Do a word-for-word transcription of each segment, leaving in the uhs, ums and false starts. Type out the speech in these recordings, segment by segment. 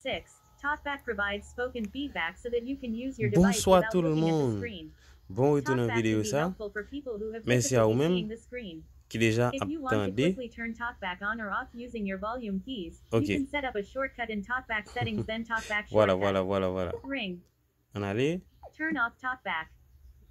Six. Talkback provides spoken feedback so that you can use your device Bonswa without tout looking at the moun. Screen. Bon retou nan Talkback videyo can be sa. Helpful for people who have Mèsi a ou menm ki deja ap tande. If you want to quickly turn Talkback on or off using your volume keys, you Ok. Can set up a shortcut in Talkback settings, then Talkback Vwala, shortcut. Vwala, vwala, vwala. Ring. Ann ale. Turn off Talkback.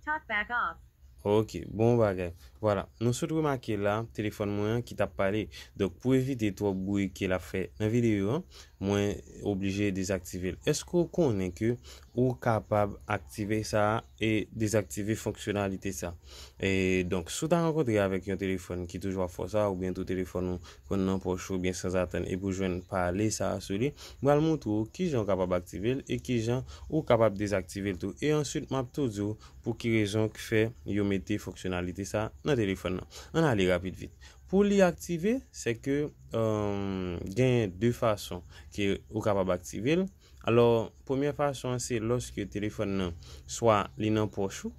Talkback off. Ok, bon bagay. Vwala, nou sot remake la, telefòn mwen an ki t ap pale. Donk, pou evite twòp bri ke l ap fè nan videyo an, mwen oblije dezaktive l. Èske w konnen ke ou kapab aktive sa a e dezaktive fonksyonalite sa a? E donk, si w ta rankontre avèk yon telefòn ki toujou ap fè w sa, oubyen tou telefòn ou konn nan pòch ou oubyen sanzatann, epi w jwenn pale sa a sou li, m pral montre w kijan w kapab aktive l e kijan ou kapab dezaktive l tou. E answit, m ap tou di w pou ki rezon k fè yo mete fonksyonalite sa a nan telefòn nan. Ann ale rapid vit. Pou li aktive, se ke, euh, gen de fason ke ou kapab aktive l. Alò, premyè fason an, se lòske telefòn nan, swa li nan pòch ou,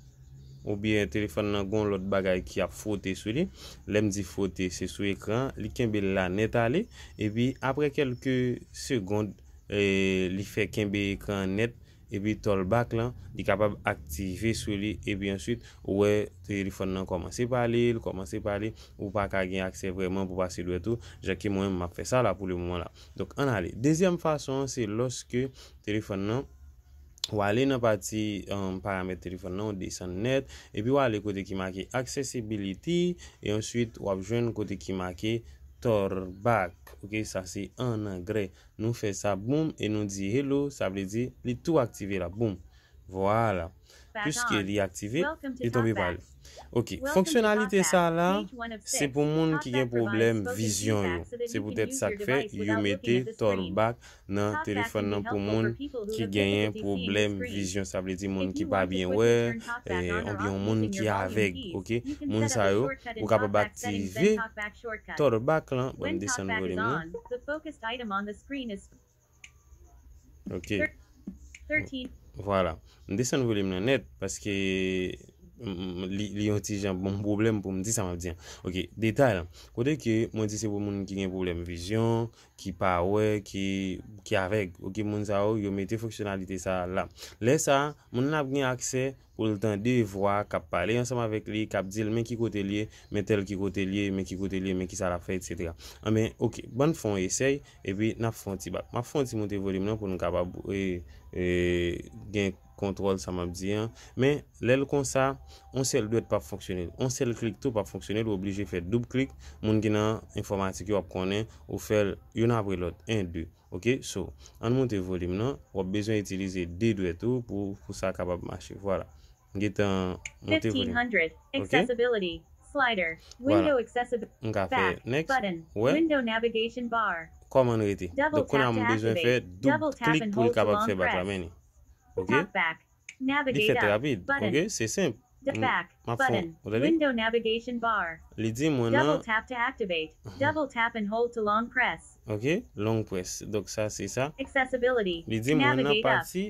oubyen telefòn nan gon lòt bagay ki ap fwote sou li. Lè m di fwote, se sou ekran, li kenbe l la nèt ale, epi apre kèlke segond, e, li fè kenbe ekran an nèt, epi talkback lan, li kapab aktive sou li, epi answit, ou wè telefòn nan kòmanse pale, l kòmanse pale, ou pa ka gen aksè vrèman pou pase dwèt ou, jan ke mwen, m ap fè sa la pou le moman la. Donk, ann ale. Dezyèm fason an, se lòske telefòn nan, w ale nan pati, um, paramèt telefòn nan, w desann nèt, epi w ale kote ki make accessibility, e answit, w ap jwenn kote ki make talkback. Ok, sa se an anglè. Nou fè sa, boum, e nou di hello, sa vle di li tou aktive la, boum. Vwala. Piske li aktive, li tonbe pa li. Ok, fonksyonalite sa a la, se pou moun ki gen pwoblèm vizyon yo. Se poutèt sa k fè yo mete talkback nan telefòn nan pou moun ki genyen pwoblèm vizyon. Sa vle di moun ki pa byen wè, e, oubyen yon moun ki avèg, ok? Moun sa yo, ou kapab aktive talkback lan. Bon, m desann volim nan. Ok. Vwala. M desann volim nan nèt paske, mm, li, li yon ti jan bon pwoblèm pou m di sa m ap di an. Ok, detay lan. Kote ke mwen di se pou moun ki gen pwoblèm vizyon, ki pa wè, ki, ki avèg. Ok, moun sa yo, yo mete fonksyonalite sa a la. Lè sa a, moun nan ap gen aksè pou l tande vwa k ap pale ansanm avèk li, k ap di l men ki kote l ye, men tèl ki kote l ye, men ki kote l ye, men ki sa l ap fè, etsetera. Anben, ok, bann fè yon esèy, epi n ap fè yon ti bak. M ap fè yon ti moute volim nan pou nou kapab, e, e, gen kontwòl sa m ap di an. Men, lè l konsa, yon sèl dwèt p ap fonksyone. Yon sèl klik tou p ap fonksyone, ou oblije fè doub klik. Moun ki nan enfòmatik yo ap konnen, ou fè l youn apre lòt. En, de. Ok, so, ann moute volim nan. W ap bezwen itilize de dwèt ou pou, pou sa kapab mache. Vwala. M gentan moute volim. Fifteen hundred. Ok? Accessibility. Slider. Vwala. Window accessibility. M ka fè next. Back button. Wè? Window navigation bar. Kòman n rete? Donk, kounye a m bezwen fè doub klik pou l kapab fè bak la, men li. Ok? Talkback. Li fèt rapid, ok? Se senp. M ap fè yon, ou tande? Li di mwen nan. Double tap to activate. Double tap and hold to long press. Ok, long press. Donk, sa, se sa. Accessibility. Li di mwen nan pati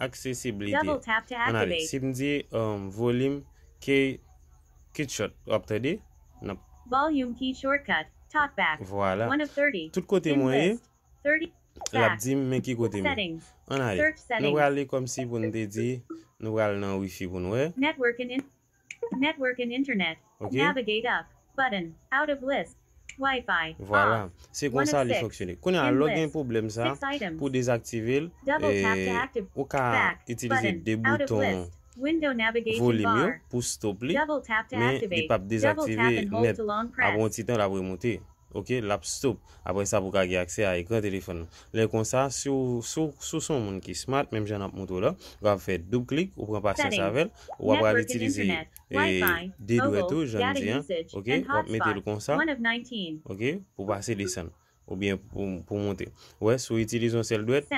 accessibility. Double tap to activate. Ann ale. Si m di, um, volim key, key shot, w ap tande? N ap Volume key shortcut. Talkback. Vwala. One of thirty. Tout kote mwen ye, l ap di m men ki kote m ye. Ann ale. Nou prale kòmsi pou n te di, nou pral nan wifi pou n wè. Network and in-, network and internet. Ok. Navigate up. Button. Out of list. Wi-Fi. Vwala. Se konsa li fonksyone. Kounye a, lè w gen pwoblèm sa, pou dezaktive l, e, ou ka itilize de bouton volim yo pou stop li, men li p ap dezaktive nèt. Apre yon ti tan, l ap remonte. Ok, l ap stop. Apre sa, pou w ka gen aksè a ekran telefòn nan. Lè konsa, si w, si w, si w se yon moun ki smart, menm jan n ap montre w la, w ap fè doub klik, ou pran pasyans avè l, ou ap pral itilize, e, de dwèt ou, jan m di an. Ok, w ap mete l konsa. Ok, pou pase desann. Oubyen pou, pou monte. Ou wè, si w itilize yon sèl dwèt,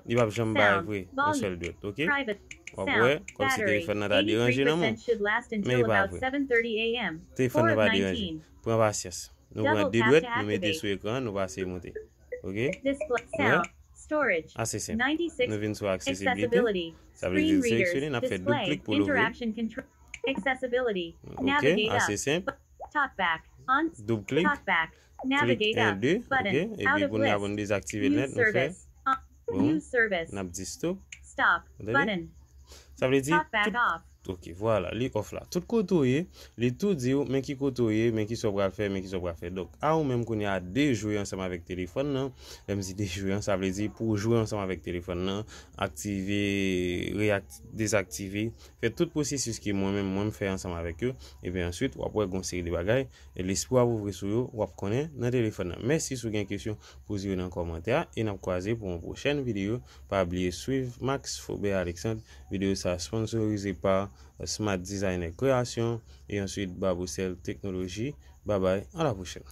li p ap janm bay vre yon sèl dwèt. Ok, w ap wè, kòmsi telefòn nan ta deranje nan men w. Men e pa vre. Telefòn nan pa deranje. Pran pasyans. Nou pran de dwèt, nou mete sou ekran an, nou pase monte. Ok? Wè? Ase senp. Nou vin sou accessibility. Sa vle di seleksyone, n ap fè doub klik pou l ouvri. Ok, ase senp. Doub klik. Klik en, de. Ok, epi kounye a pou n dezaktive l nèt, nou fè. Bon, n ap di stop. Stop button. Sa vle di, tout, ok, vwala, li off la. Tout kote w ye, li tou di w, men ki kote w ye, men ki sa w pral fè, men ki sa w pral fè. Donk, a ou menm kounye a de jwe ansanm avèk telefòn nan. Lè m di de jwe an, sa vle di pou w jwe ansanm avèk telefòn nan, aktive, reakt-, dezaktive, fè tout pwosesis ke mwen menm, mwen m fè ansanm avèk yo. Epi answit, w ap wè gon seri de bagay, e lespri w ap ouvri sou yo, w ap konnen nan telefòn nan. Mèsi, si w gen kesyon, poze yo nan kòmantè a, e n ap kwaze pou yon pwochèn videyo. Pa bliye swiv Max Faubert Alexandre. Videyo sa sponsorize pa Smart Designer Création e answit Babocel Technologie. Babay, a la pwochèn.